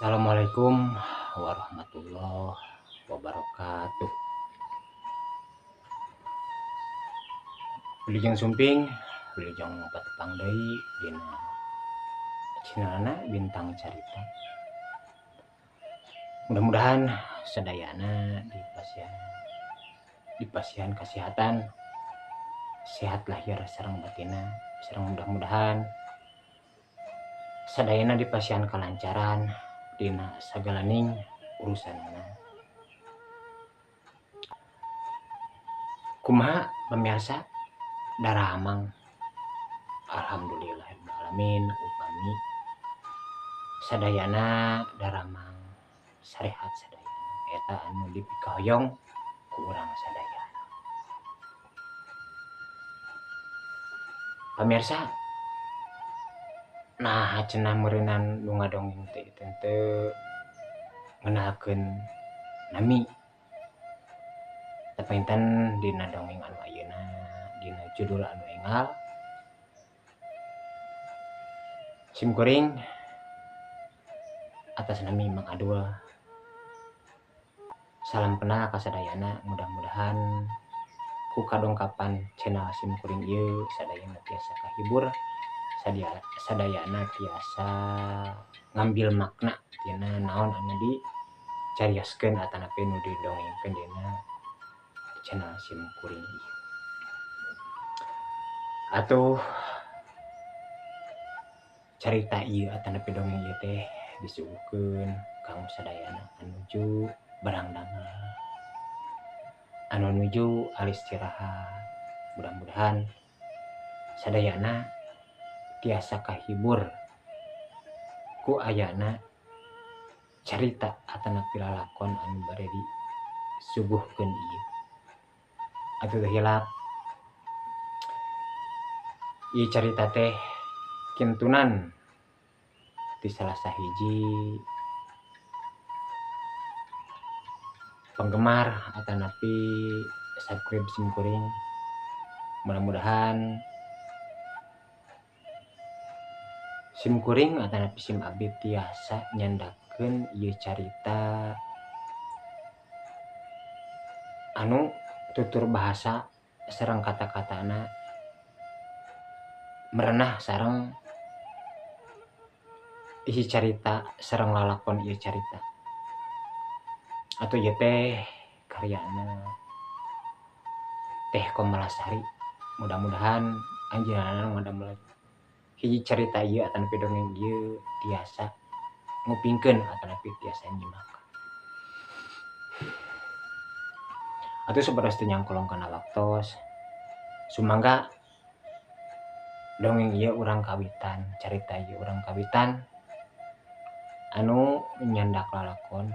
Assalamualaikum warahmatullahi wabarakatuh. Wilujeng sumping, wilujeng patepang deui dina channelna Bintang Carita. Mudah-mudahan sadayana dipasihan kesehatan, sehat lahir sareng batinna, sareng mudah-mudahan sadayana dipasihan kelancaran dina sagalaning urusanana. Kumaha pemirsa daramang? Alhamdulillahirabbil alamin upami sadayana daramang sarehat sadayana eta anu dipikahoyong ku urang sadayana. Pemirsa, nah cenah meureunan nu ngadongeng teh teu ngenalkeun nami. Tapainten dina dongeng anu ayeuna dina judul anu enggal simkuring atas nami Mang Adul. Salam kenal ka sadayana, mudah-mudahan ku kadongkapan channel simkuring ieu sadayana tiasa kahibur, sadayana tiasa ngambil makna tina naon anu dicarioskeun atanapi nu didongengkeun dina channel simkuring ieu. Atuh carita ieu atanapi dongeng ieu teh disuguhkeun kanggo sadayana anuju barang damel, anu nuju alistirahat. Mudah-mudahan sadayana tiasa kahibur ku ayana carita atanapi lalakon anu bade disuguhkeun ieu. Atuh teu hilap ieu carita teh kintunan ti salah sahiji penggemar atanapi subscribe simkuring. Mudah-mudahan simkuring atanapi sim abdi tiasa nyandakeun ieu carita anu tutur bahasa sareng kata-katana merenah sareng isi carita sareng lalakon ieu carita. Atau ieu teh karyana Teh Komalasari. Mudah-mudahan anjeunna ngadamel hiji carita ieu atanapi dongeng ieu tiasa ngupingkeun atanapi tiasa nyimak. Atuh supados teu nyangkolong kana waktos, sumangga dongeng ieu urang kawitan, carita ieu urang kawitan anu nyandak lalakon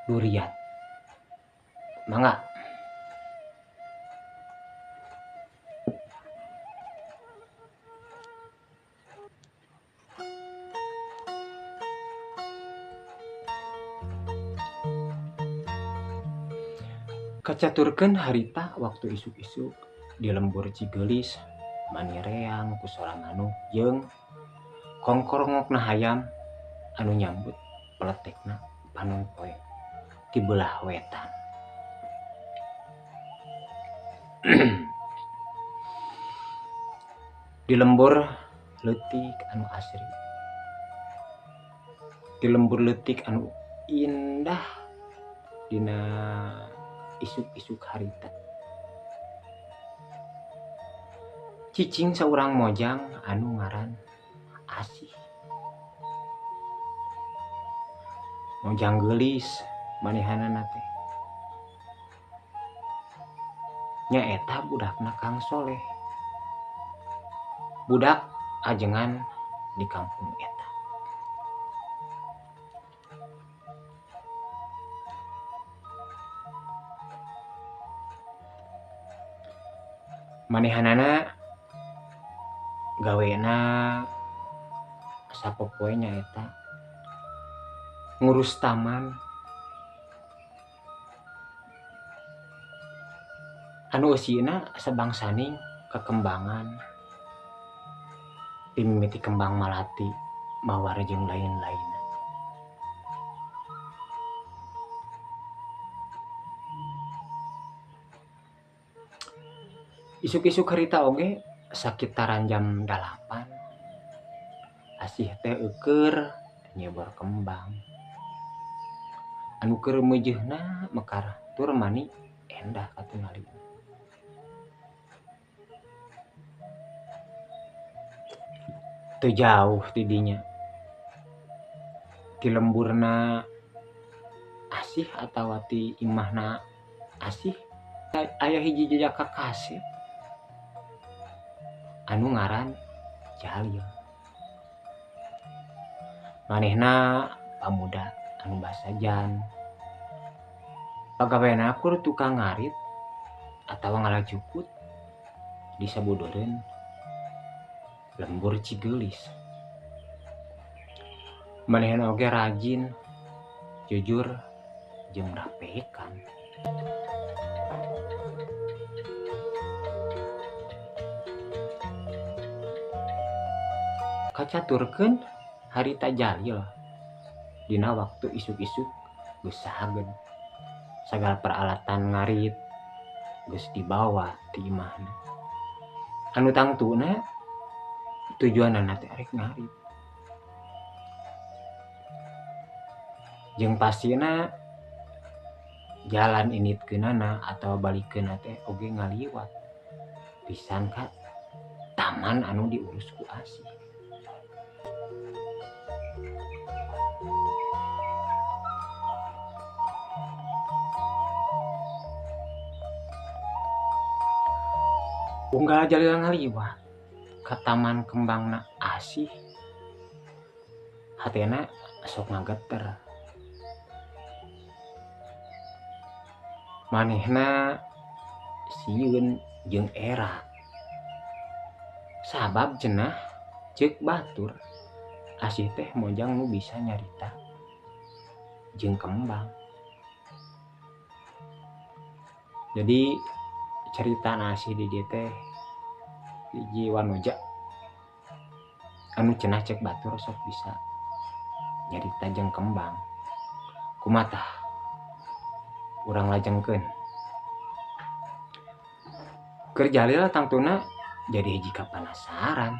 Duriat. Mangga. Kacaturkeun harita waktu isuk-isuk di lembur Cigelis manireang ku sora manuk jeung kongkorongokna hayam anu nyambut peletekna panon poe di belah wetan. Di lembur leutik anu asri, di lembur leutik anu indah dina isuk-isuk harita. Cicing saurang mojang anu ngaran Asih. Mojang geulis manehanana teh. Nyaeta budakna Kang Soleh. Budak ajengan di kampung eta. Manehanana gawena sapopoe nyaeta ngurus taman anu eusina sabangsaning kekembangan timimiti kembang malati mawar jeung lain-lain. Isuk-isuk harita oge sakitaran jam 8 Asih teh eueur nyebor kembang. Anu keur meujeuhna mekar tur mani endah katingali. Teu jauh ti dinya. Ti lemburna Asih atawa ti imahna Asih aya hiji jejaka kasep anu ngaran Jalil. Manehna pamuda anu basajan. Pagaweanna kur tukang ngarit atawa ngalajukut di sabudureun lembur Cigeulis. Manehna oge rajin, jujur jeung rapekan. Kacaturkeun harita Jalil dina waktu isuk-isuk geus sahageun. Sagala peralatan ngarit geus dibawa ti imahna. Anu tangtuna tujuanana teh arek ngarit. Jeung pastina jalan initkeunana atawa balikeunna teh oge ngaliwat pisan ka taman anu diurus ku Asih. Unggal Jalil ngaliwat ka taman kembangna Asih, hatena sok ngageter. Manehna sieun jeung era. Sabab cenah ceuk batur Asih teh mojang nu bisa nyarita jeung kembang. Jadi cerita Asih di dieu teh hiji wanoja anu cenah cek batur sok bisa nyarita jeung kembang. Kumaha tah urang lajengkeun. Keur Jalil tangtuna jadi hiji kapanasaran.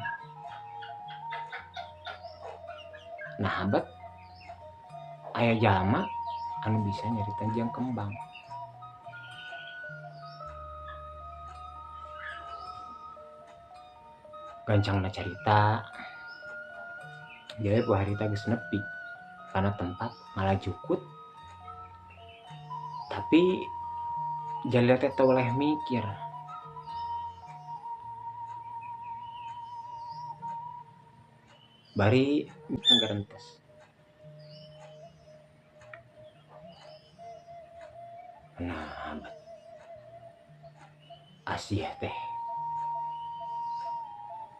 Nah bet aya jalma anu bisa nyarita jeung kembang. Gancangna carita jadi poe harita geus nepi kana tempat ngalajukut. Tapi Jalil teh teu oleh mikir. Bari ngagerentes. Nah, Asih teh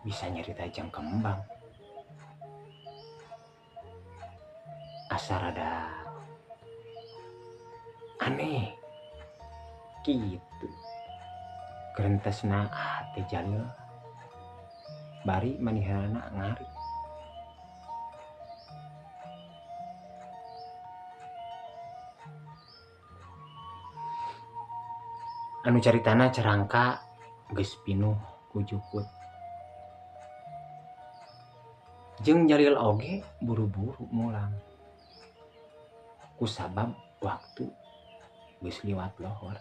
bisa nyarita jeung kembang. Asa rada aneh kitu. Gerentesna hate Jalil bari manehna ngarit. Anu caritana carangka geus pinuh ku jukut. Jeung Jalil oge buru-buru mulang. Kusabab waktu geus liwat lohor.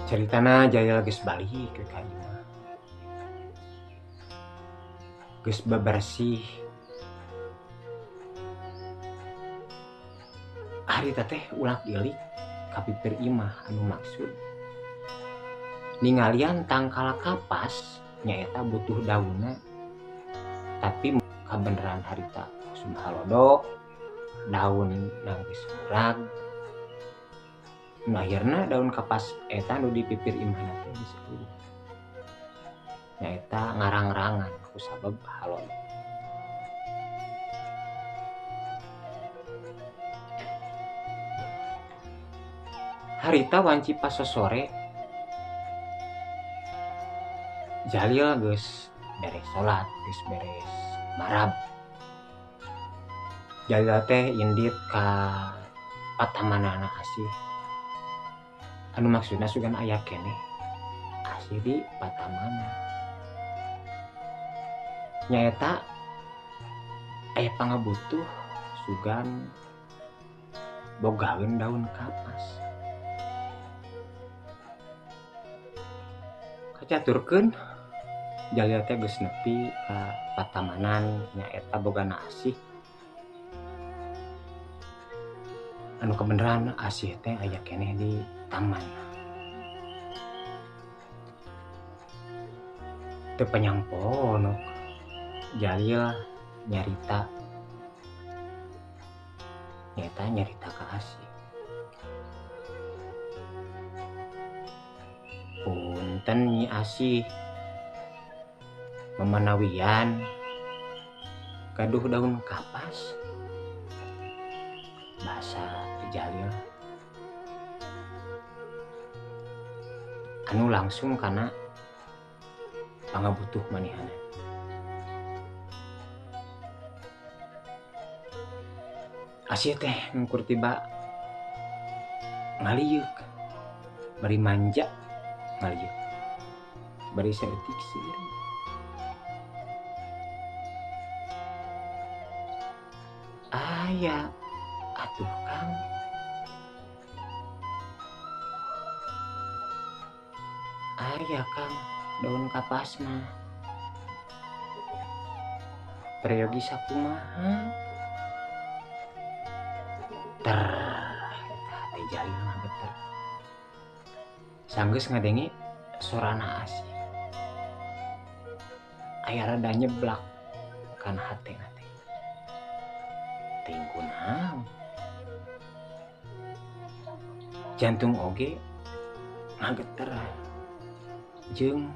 Caritana Jalil geus balik ka imah. Geus bebersih. Harita teh ulak-ilik ka pipir imah anu maksud ningalian tangkal kapas nyaeta butuh daunna, tapi kabeneran harita usum halodo daun geus murag. Nu akhirna daun kapas eta nu di pipir imahna teh geus eueuh. Nyaeta ngarang-rangan kusabab halodo. Harita wanci pasosore Jalil geus beres salat, geus beres marab. Jalil teh indit ka patamanana Asih. Anu maksudna sugan aya keneh Asih di patamana. Nyaeta aya pangabutuh sugan bogaeun daun kapas. Kacaturkeun Jalil teh geus nepi ka patamanan nyaeta bogana Asih. Anu kebeneran Asih teh aya keneh di taman. Teu panyangponok Jalil nyarita, nyaeta nyarita ka Asih. Punten Nyi Asih, memanawian gaduh daun kapas, bahasa Jalil. Anu langsung kana pangabutuh manehana. Asih teh ngukur tiba ngalieuk, bari manja ngalieuk, bari saeutik seuri. Aya atuh Kang. Aya Kang daun kapas mah. Peryogi sakumaha? Ter eta teh Jalil ngageter. Sanggeus ngadenge sorana Asih. Aya rada nyeblak kana hatena teh. Teuing kunaon? Jantung oge ngageter jeung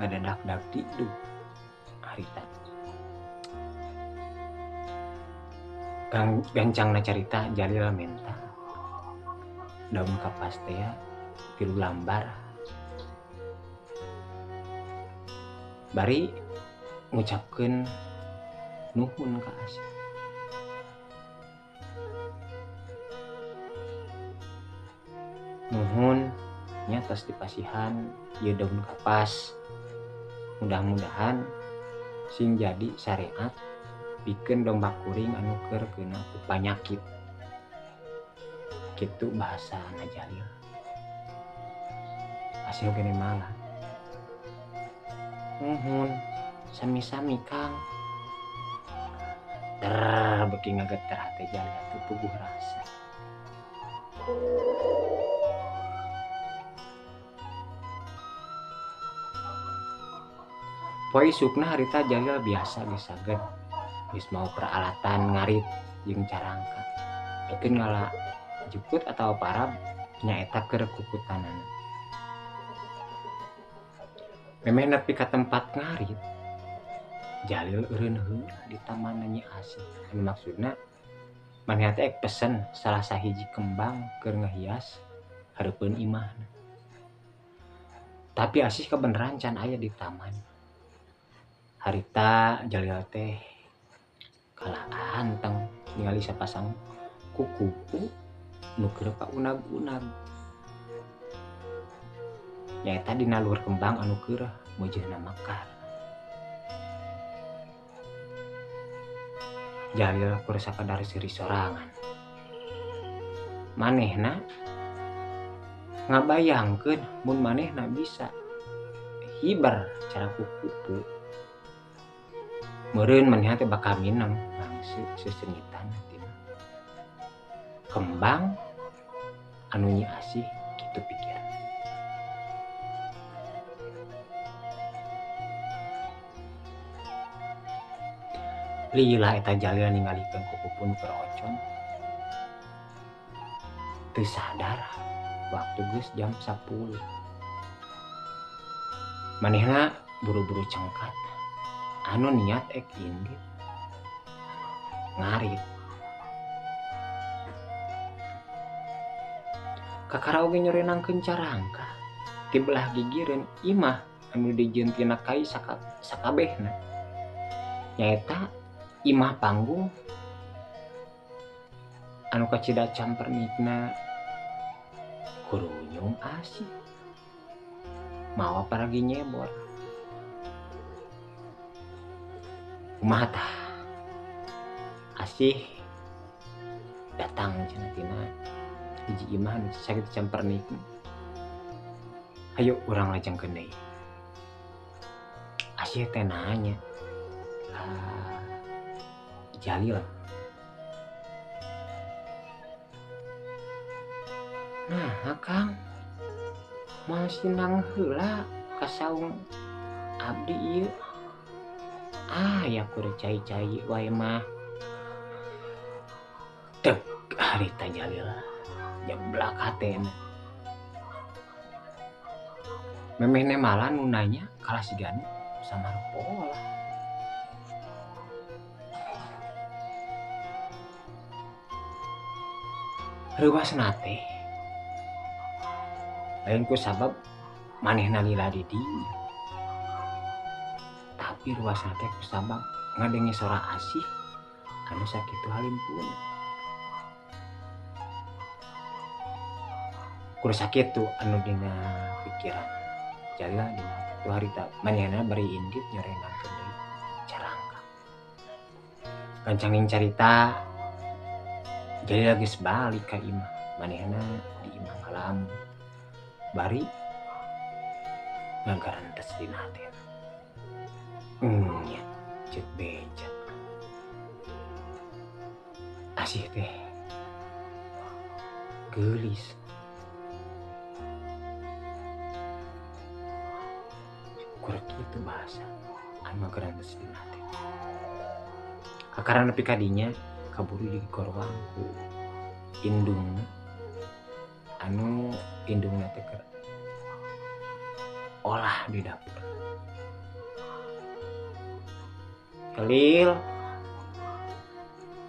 ngadadak-dak didug harita. Gancangna carita Jalil menta daun kapas teh 3 lambar. Bari ngucapkeun nuhun ka Asih. Nuhun nya tos dipasihan ieu daun kapas. Mudah-mudahan sing jadi syariat pikeun domba kuring anu keur keuna ku panyakit. Kitu bahasana Jalil. Asih oge malah. Nuhun sami-sami Kang. Ter beuki ngageter hate Jalil teu puguh rasa. Poe isukna harita Jalil biasa geus saged, geus mau peralatan ngarit jeung carangka. Pikeun ngala jukut atawa parab nyaeta keur kukutanana. Memeh nepi ka tempat ngarit, Jalil eureun heula di taman Nyi Asih. Anu maksudna manehna teh ek pesen salah sahiji kembang keur ngahias hareupeun imahna. Tapi Asih kabeneran can aya di taman. Harita Jalil teh kalah anteng ningali sapasang kukupu nu keur paunag-unag. Nyaeta dina luhur kembang anu keur meujeuna mekar. Jalil kur sakadar seuri sorangan. Manehna ngabayangkeun mun manehna bisa hiber cara kukupu. Meureun manehna teh bakal mineng langsung sesengitan tina kembang anu Nyi Asih kitu pikir. Lila eta Jalil ningalikeun kukupu nu keur ocon. Teu sadar waktu geus jam 10. Manehna buru-buru cengkat anu niat ek indit ngarit. Kakara oge nyorenangkeun carangka ti belah gigireun imah anu dijieun tina kai sakabehna nyaeta imah panggung anu kacida campernikna kurunyung asih mawa paragi nyebor kumaha tah asih datang cenah tina hiji imah anu sakitu campernikna ayo urang lajengkeun deui asih teh nanya ka Jalil nah Kang masih nang heula ka saung abdi ieu ah ya kudu cai-cai wae mah deg harita Jalil jeblak hatena memehne malah nu nanya kalah sigana sama pola reuasna teh lain ku sabab manehna lila di dinya tapi ruasna teh ku sabab ngadenge sora asih anu sakitu halimpuna kur sakitu anu dina pikiran Jalil dina waktu harita manehna bari indit nyorendangkeun deui carangka gancanging carita Jalil geus balik ka imah manehna di imah ngalamun bari ngagarantes dina hatena nya ceuk beja asih teh geulis kur kitu bahasa anu ngagarantes dina hatena kakara nepi ka dinya kaburu digorowang ku indungna anu indungna teh keur olah di dapur. Jalil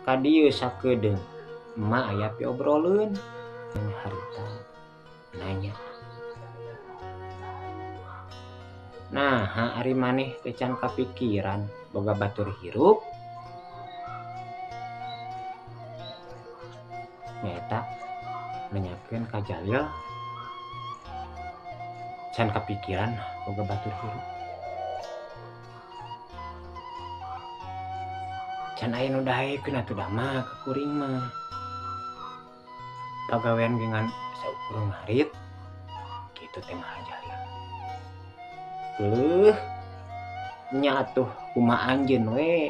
ka dieu sakedeung emak aya piobroleun harita nanya nah ari maneh teh can kapikiran boga batur hirup nyaeta nanyakeun ka Jalil can kapikiran boga batur hirup can aya nu daekeun atuh da mah ka kuring mah pagawean ge ngan saukur ngarit kitu teh mah Jalil heuh nya atuh kumaha anjeun we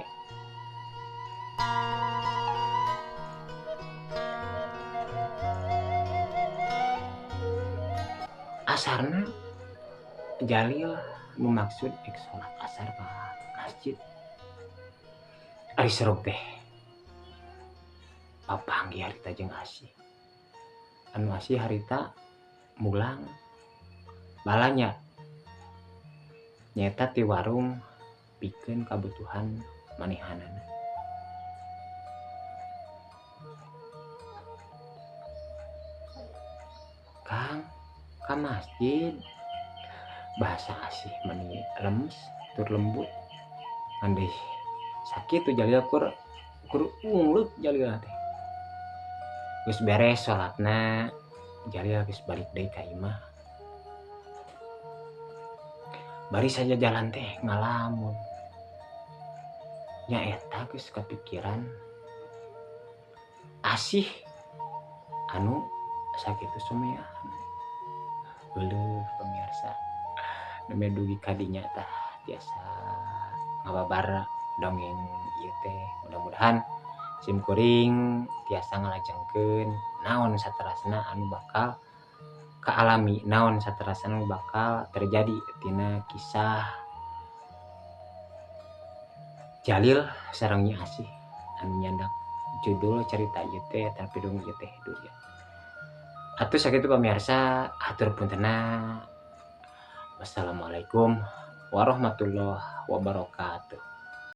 asarna Jalil nu maksud ek salat asar ka masjid ari serog teh papanggih harita jeung asih anu asih harita mulang balanya nyaeta ti warung pikeun kabutuhan manehanana Kang ka masjid bahasa asih meni lemes tur lembut andeh sakitu Jalil kur ungleuk Jalil teh geus beres salatna Jalil geus balik deui ka imah bari saja jalan teh ngalamun nya eta geus kapikiran asih anu sakitu sumeah euleuh pemirsa nembe dugi ka dinya tah tiasa ngababar dongeng ieu teh mudah-mudahan sim kuring tiasa ngalajengkeun naon saterasna anu bakal kaalami naon saterasna anu bakal terjadi tina kisah Jalil sareng Nyi Asih anu nyandak judul cerita ieu teh tapi dongeng ieu teh durian. Atuh sakitu pamirsa hatur puntenna. Wassalamualaikum warahmatullahi wabarakatuh.